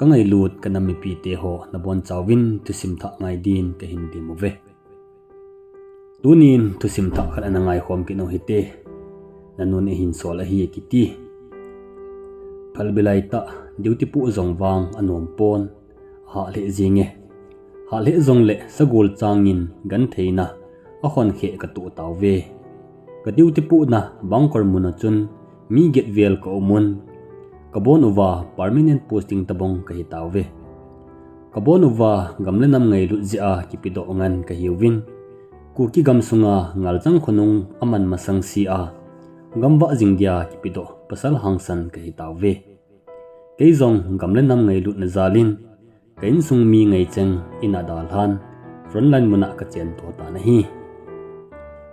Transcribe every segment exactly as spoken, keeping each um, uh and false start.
Ka ngailut ka nam mipite ho nabonchauvin thusim thah ngai din kahin tem uve. Tunin thusim thah khat ana ngaikhom kit u hite. Nanun eihin sol ahi kiti. Phalbi laitah, duty poh jong vang anom pon, ahah lheh jenge. Hah lheh jongleh sagol changin gentheina akhonkhe katoh tauve. Ka duty pohna bunker mun a chun mi get vel ka um un. Kabon uva permanent posting tabang kahi tauve. Kabon uva gam le nam ngailut jeh a kipedoh ngen kahiuvin, Kuki gamsunga ngalchang khonung aman masang sea gamvah jing dia kipedoh pasal hangsan kahi tauve. Kei jong gam le nam ngailutna jalin ka insung mi ngaicheng in a dalhan frontline muna kachento tan ahi.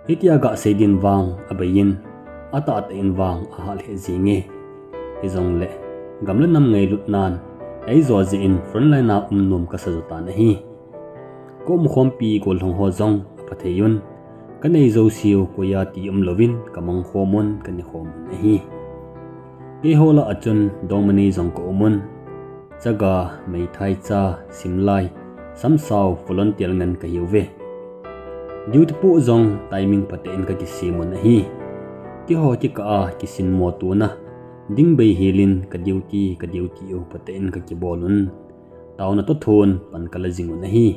Hitia gasei din vang abeiyin, atahtah in vang ahah lheh jenge. Hijongleh gam le nam ngailutnan eijo jeh in frontline a umnom kasa jo tan ahi. Ka umkhompi gollhang ho jong aphathei un, kanei jouseu koiya ti umlouvin kamangkhom un, kanekhom un ahi. Keiho lah a chun dongma nei jong ka um un. Chaga, meithai cha, simlai, samsao, volunteer ngen kahiuve. Duty poh jong timing phatah in kakisem un ahi. Keiho kikah a kisinmo tona dingbei helin ka duty, ka duty u phatah in kakibol un. Taona toh thon pan kala jing un ahi.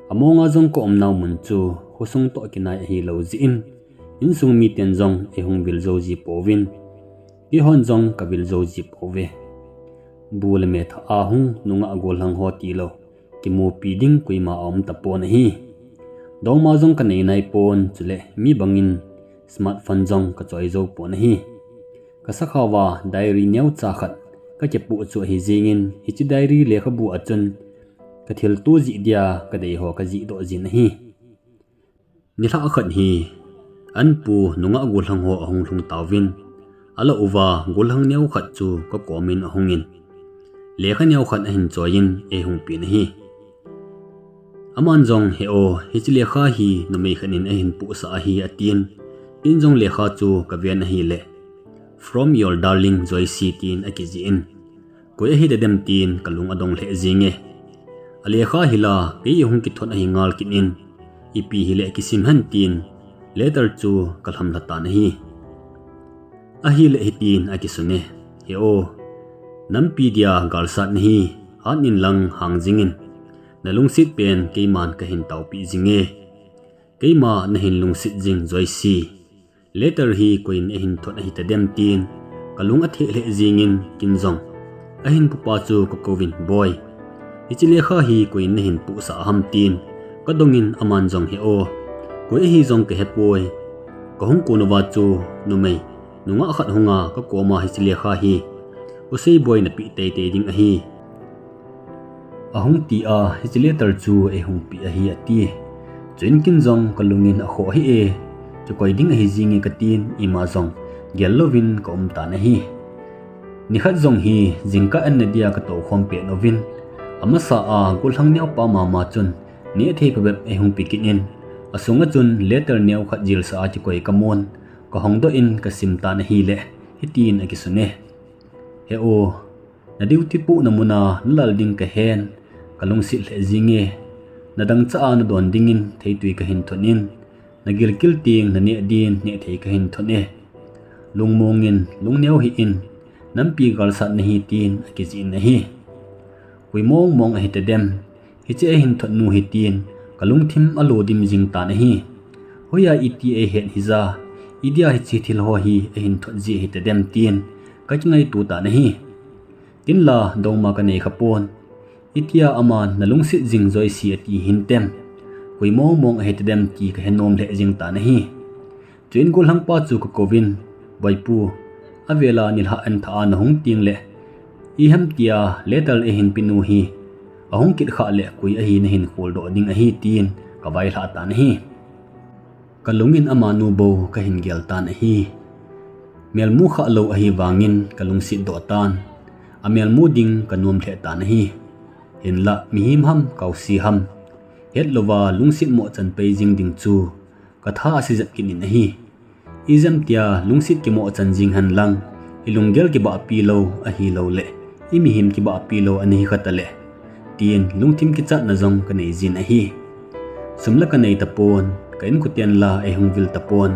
Amonga jong ka umnau mun chu khosung toh kinai ahilou jeh in, insung miten jong eihung vil jou ji pouvin, keihon jong kavil jou ji pouve. Bu le me thah a hung nungah gollhang ho tilou kimupi ding koima aum tapon ahi. Dongma jong kanei naipon, chule mi bangin smartphone jong kachoi jou pon ahi. Kasakhao va diary neocha khat kakipoh chu ahi jengin, hiche diary lekhabu a chun kathilto jih dia kadeiho kajihdoh jin ahi. Nilhah khat hi anpu nungah gollhang ho ahung lhung tauvin, alah uva gollhang neokhat chu kakomin ahungin, lekha neokhat ahin choiyin eihung pen ahi. Aman jong, He o, hiche lekha hi numei khat in ahin pohsah ahi, atin. Ken jong lekha chu kaven ahileh, From your darling Joyce tin akijih in, koi ahitadem tin kalung adong lheh jenge. Alekha hila kei ahung kithot ahi ngal kit in, ipi hileh kisim hen tin letter chu kalhamlha tan ahi. Ahileh hitin akisune, He o, nampi dia galsat nahi, hat in lang hang jingin, nalungset pen keiman kahin taopeh jinge. Keima nahin lungset jing Joyce. Letter hi koiyin ahin thot ahitadem tin kalung atheh lheh jengin, ken jong ahin popa chu kakouvin, Boi, hiche lekha hi koiyin nahin pohsah ham tin kadongin, aman jong, He o, koi ahi jong kahepoi. Kahung kon uva chu numei nungah khat hunga kakoma hiche lekha hi U Seiboi napeh teitei ding ahi, ahung tia, hiche letter chu eihung peh ahi, ati. Chuin ken jong kalungin, Akhoh hih e, kikoi ding ahi jinge, katin, ima jong gel louvin kaum tan ahi. Nikhat jong hi jingkah anna dia katoukhom pet uvin, amasa a gollhang neopa mama chun nehthei phabep eihung pe kit in, asunga chun letter neokhat jilsa a kikoi kamun, kahongdoh in kasim tan ahileh hitin akisune, He o, na duty pohna muna nalal ding kahen, kalungset lheh jinge. Nadangchah a nadon dingin theitwi kahin thot in, nagilkel teng naneh din nehthei kahin thot e. Lungmongin, lungneo hih in, nampi galsat nahi, tin akijih in ahi. Koi mongmong ahitadem hiche ahin thotnu hi, tin kalungthim alo dim jing tan ahi. Hoiya iti eihet hija, idia hiche thil ho hi ahin thot ji ahitadem, tin kakingaito tan ahi. Ken la dongma kanei khapon, itia aman nalungset jing Joyce ati hintem, koi mongmong ahitadem ti kahenom lheh jing tan ahi. Chuin gollhangpa chu kakouvin, Boipu, avela nilhah anthah a nahung tengleh, iham tia letter eihin penu hi ahung kit khah leh koi ahi nahin kholdoh ding ahi, tin kavailhah tan ahi. Kalungin amanu bou kahin gel tan ahi. Melmu khah lou ahivangin kalungset doh tan, amelmu ding kanom lheh tan ahi. Hinlah mihem ham, kaosi ham, hetlouva lungset mohchan pei jing ding chu katha ase jep kit in ahi. Ijemtia lungset kimohchan jing henlang, ilunggel kibahpi lou ahilouleh I mihem kibahpi lou ana hi kha tale, tin lungthim kichatna jong kanei jin ahi. Sum la kanei tapon, ka inkoten la eihung vil tapon.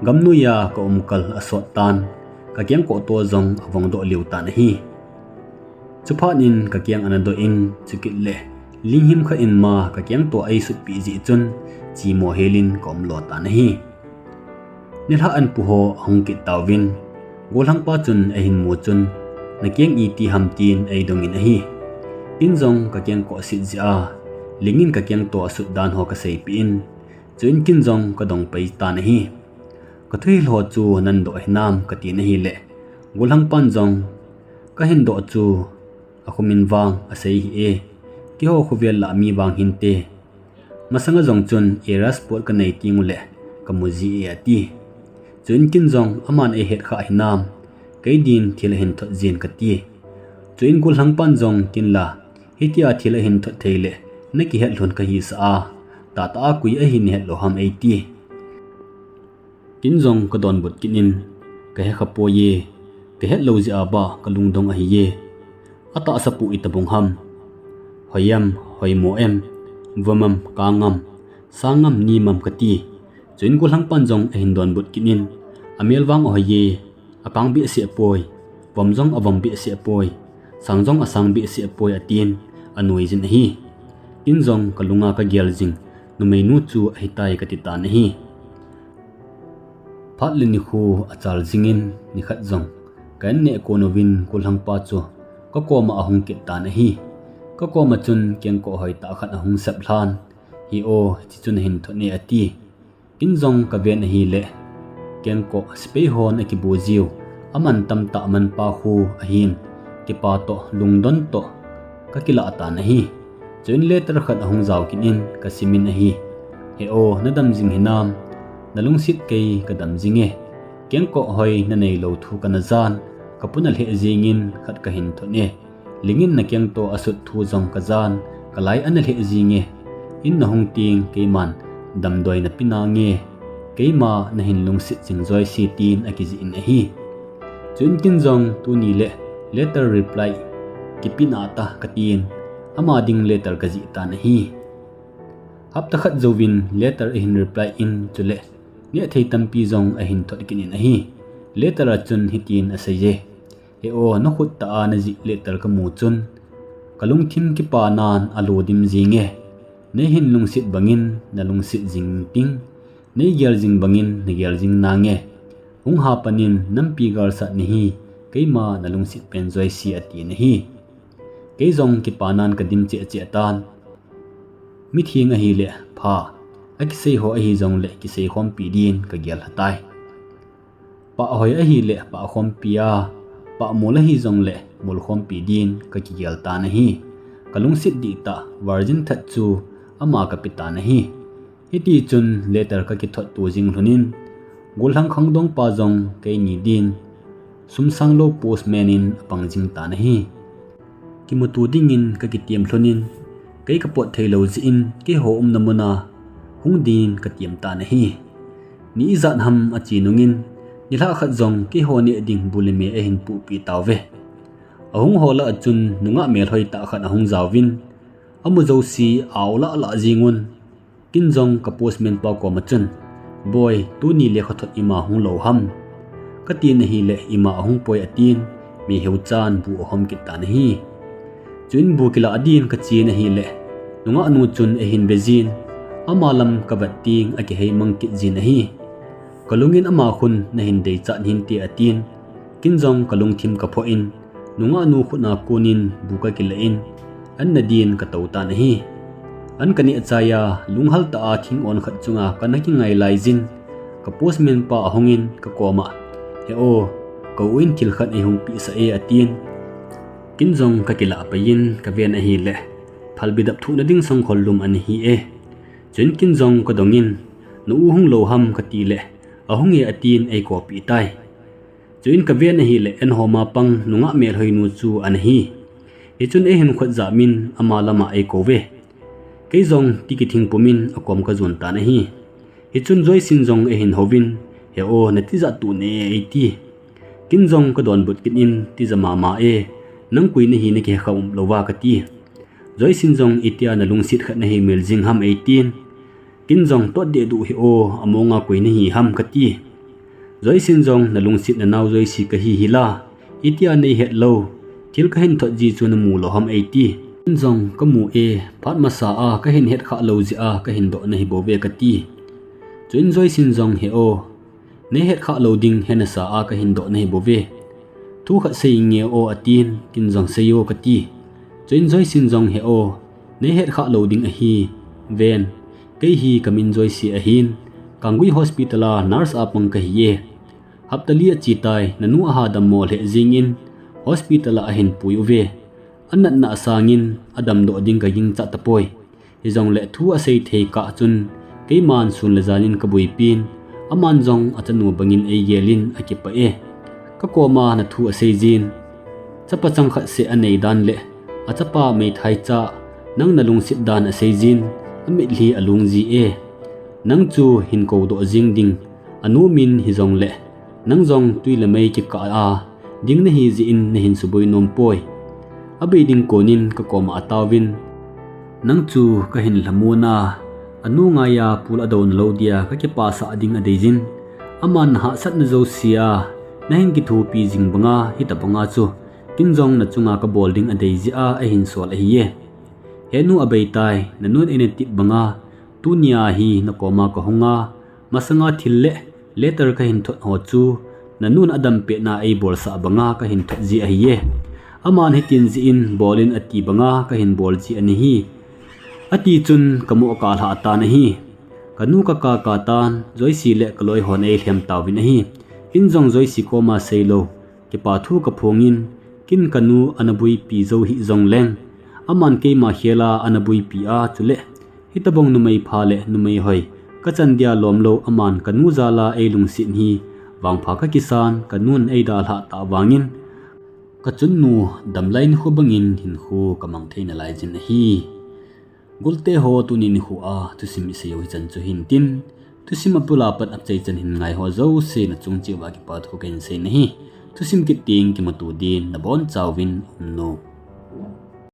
Gamnoiya ka umkal asot tan, ka kengkoh toh jong avongdoh lheh tan ahi. Chuphat in ka keng ana doh in, chukit le, linghim khat in ma ka keng toh eisutpeh jeh chun, chimo helin ka umlo tan ahi. Nilhah an pu ho ahung kit tauvin, gollhangpa chun ahin mu chun, na keng iti ham tin eidongin ahi. Ken jong ka kengkoh aset jeh a, lingin ka keng toh asut dan ho kaseipeh in, chuin ken jong kadong pai tan ahi. Ka thuhil ho chu nadoh hinam katin ahile, gollhangpan jong, kahin doh chu, akhomin vang asei hih e, keiho khovel lah mi vang hinte. Masanga jong chun era spot kanei teng ule, kamu ji e ati. Chuin ken jong aman eihet kha hinam, kei din thil ahin thot jin kati. Chuin gollhangpan jong ken la, hitia thil ahin thot thei le, nakihet lhon kahisah a, tahtah a koi ahin het lou ham eiti. Ken jong kadonbut kit in, kahe kha poi e, kahet lou jeh a ba kalungdong ahi e. Atahsa pu itobang ham. Hoi am, hoimo em, vom am, kang am, sang am, nim am kati. Chuin gollhangpan jong ahin donbut kit in, amel vang ahoi e, akang behseh poi, vom jong avom behseh poi, sang jong asang behseh poi atin, anoi jin ahi. Ken jong kalunga kagel jing, numeinu chu ahitai kati tan ahi. Phat le nikho achal jingin nikhat jong, ka in neh kon uvin gollhangpa chu kakoma ahung kit tan ahi. Kakoma chun kengkoh hoitah khat ahung sep lhan, hi o, hiche chu nahin thot e ati. Ken jong kaven ahile, kengkoh sepai hon akibu jiu, aman tamtah manpa khu ahin, kipa toh, lungdon toh, kakilah tan ahi. Chuin letter khat ahung jao kit in kasimin ahi. He o, nadam jing hinam, nalungset kei kadam jing e. Kengkoh hoi nanei lou thu kana jan, kapuna lheh jingin khat kahin thot e. Lingin nakeng toh asut thu jong kajan, kalai ana lheh jing e. In nahung teng keiman damdoi nape nange. Keima nahin lungset jing jouse tin akijih in ahi. Chuin ken jong tuni le letter reply kipeh nante katin, ama ding letter kajih tan ahi. Hapta khat jouvin letter ahin reply in chule, nehthei tampi jong ahin thot kit in ahi. Letter a chun hitin asei e. He o, nakhut tah a najih letter kamu chun, kalungthim kipanan alo dim jing e. Neihin lungset bangin nalungset jing ting, neigel jing bangin nagel jing nange. Hung hapan in nampi galsat nahi, keima nalungset pen jouse ati nahi. Kei jong kipanan kadim cheh cheh tan. Mitheng ahile pha, akisei ho ahijongle kisei khompi din kagel lha tai. Pah hoi ahile pah khompi a, pah mol ahijongle mol khompi din kakigel tan ahi. Kalungset dihtah virgin that chu ama kape tan ahi. Hitichun letter kakithot to jing lhonin, gollhang khangdongpa jong keini din sum sanglou postman in apang jing tan ahi. Kimuto dingin kakitem lhonin, kei kapot theilou jeh in keiho umna muna hung dingin katem tan ahi. Ni ijat ham ache nungin, nilhah khat jong keiho neh ding bu le me ahin pohpeh tauve. Ahung ho lah a chun nungah melhoi tah khat ahung jaovin, amu jouse a-o lah lah jingun, ken jong ka postman pa koma chun, Boi, tuni lekhathot ima hung lou ham? Katin ahile, Ima ahung poi, atin, miheu chan bu ahom kit tan ahi. Chuin bu kilah din kachen ahile, nungahnu chun eihin vejin, ama lam kavet teng akiheimang kit jin ahi. Kalungin ama khun nahin deichat hinte atin, ken jong kalungthim kaphoh in, nungahnu khut a konin bu kakilah in, an nadin katou tan ahi. An kaneh chai a, lunghal tah a thing-on khat chunga kana kingai laijin, ka postman pa ahungin kakoma, He o, ka u in thil khat eihung pehsah e, atin. Ken jong kakilah paiyin kaven ahile, phalbi dap thuhna ding sangkhol lum ana hi e. Chuin ken jong kadongin, Na u hung lou ham, katile, Ahung e, atin eikoupeh tai. Chuin kaven ahile, an homa pang nungah melhoinu chu ana hi. Hichun eihin khut jamin ama lama eikouve. Kei jong ti kithing pumin akom kajon tan ahi. Hichun Joyce in jong eihin houvin, He o, natijat tuh ne, eiti. Ken jong kadonbut kit in, Tija mama e, Nang koi nahi na kihekha um louva kati. Joyce in jong itia nalungset khat nahi mel jing ham eitin. Ken jong tot deh duh hih o, amonga koi nahi ham kati. Joyce in jong nalungset nanao Joyce kahi hila. Itia neihet lou. Thil kahin thot ji chu namu lou ham eiti. Ken jong kamu e, phat masa a kahin het kha lou jeh a kahin doh nahi bouve kati. Chuin Joyce in jong he o. Neihet kha lou ding he nasa a kahin doh nahi bouve. Thu khat sei nge o atin, ken jong sei o kati. Chuin Joyce in jong he o. Neihet kha lou ding ahi. Ven. Kei hi kamin Joyce ahin. Kanggui hospital a nurse a pang kahi e. Hapta li achi tai, nanu aha dammo lheh jingin, hospital a ahin pui uve. Anatna asangin, adamdoh ding kagingcha tapoi. Hijongle thu asei thei kah chun, keiman sun le janin kabuipin, aman jong achanu bangin eigelin akipah e. Kakoma nathu asei jin. Chapa chang khat seh anei dan le, achapa meithai cha, nang nalungset dan asei jin, amitlhi alung ji e. Nang chu hin koudoh jing ding, anu min hijongle, nang jong twi le mei kikah a, ding nahi jeh in nahin suboi nom poi. Abei ding konin kakoma ataovin. Nang chu kahin lhamon a, anu ngaiya pul adou nalou dia kakipasah ding adeijin. Aman nahahsatna jouse a, nahin kithopi jing banga, hitabanga chu, ken jong nachunga kabol ding adei jeh a, ahin sol ahi e. Henu abei tai, nanun eina tep banga, tunia hi nakoma kahunga, masanga thil le letter kahin thot ho chu, nanun adampehna eibolsah banga kahin thot ji ahi e. Aman hitin jeh in bolin ati banga kahin bol ji anahi. Ati chun kamoh kalhah tan ahi. Kanu kakaka tan, Joyce le kaloi hon eilhem tauvin ahi. Ken jong Joyce koma seilou. Kipa thu kaphongin, ken kanu ana buipi jou hih jongleng. Aman keima khela ana buipi a chule. Hitabang numei pha le numei hoi. Kachan dia lomlou aman kanu jala eilungset hi. Vangpha kakisan, kanun eidalhah tah vangin. Kachunnu damlai nikho bangin hinkho kamang thei nalai jin ahi. Gulte ho tuni nikho a, thusim isei u hichan chu hintin. Thusim apula pat achaichan hin ngai ho jouse nachung cheh uva kipa thu kahin sei nahi. Thusim kit teng kimuto din nabonchauvin umno.